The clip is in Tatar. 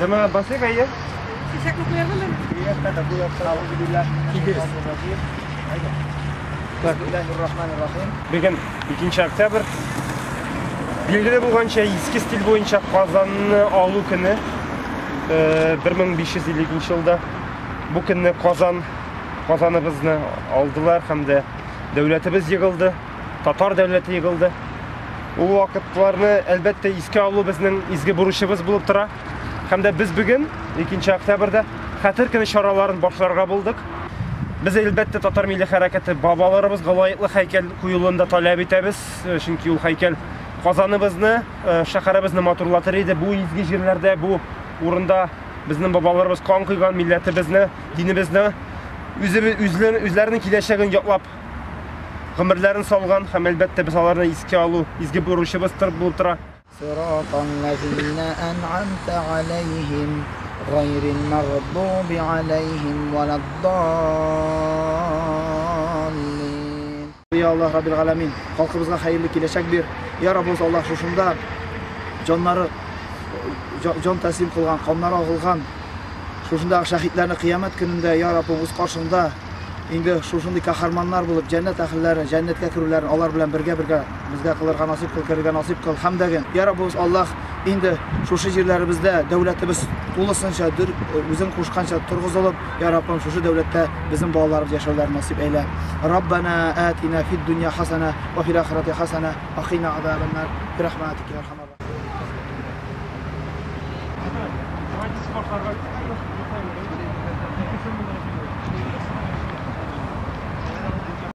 Җәмәгать басыйк, әйе. Чәчәкне куярга әле. Бисмиллахир-рахманир-рахим. Бүген 2 октябрь. Билгеле булганча, иске стиль буенча Казанны алу көне 1552 елда. Бу көнне Казан, Казаныбызны алдылар һәм дә дәүләтебез егылды, татар дәүләте егылды. Ул вакытларны, әлбәттә, искә алу безнең изге бурычыбыз булып тора. Һәм дә без бүген, 2 октябрьдә, Хәтер көне чараларын башларга булдык. Без, әлбәттә, татар милли хәрәкәте бабаларыбызга лаеклы һәйкәл куелуын да таләп итәбез, чөнки ул һәйкәл Казаныбызны, шәһәребезне матурлатыр иде. Бу изге җирләрдә, бу урында безнең бабаларыбыз кан койган, милләтебезне, динебезне, үзләренең киләчәген яклап гомерләрен салган һәм, әлбәттә, без аларны искә алу изге бурычыбыз булып тора. Сираталлазина ән'амта алейһим, гайрил мәгъдуби алейһим вәләддаллин. Я Аллаһ Раббил Галәмин, халкыбызга хәерле киләчәк бир. Я Раббыбыз Аллаһ, шушында җаннары җан тәслим кылган, каннары агылган шушындагы шәһитләрне кыямәт көнендә, я Раббым, үз каршыңда инде шушындый каһарманнар булып, җәннәт әһелләре, җәннәткә керүләрен алар белән бергә-бергә безгә кылырга насыйп кыл, керергә насыйп кыл. Һәм дә, я Раббыбыз Аллаһ, инде шушы җирләребездә дәүләтебез тулысынча дөр, үзең кушканча торгызылып, я Раббым, шушы дәүләттә безнең балаларыбыз яшәүләрен насыйп әйлә. Раббана атина фид дөнья хасана ва фил ахирати хасана ва кина азабаннар. Бирахматика я архамар. Давайте башларга.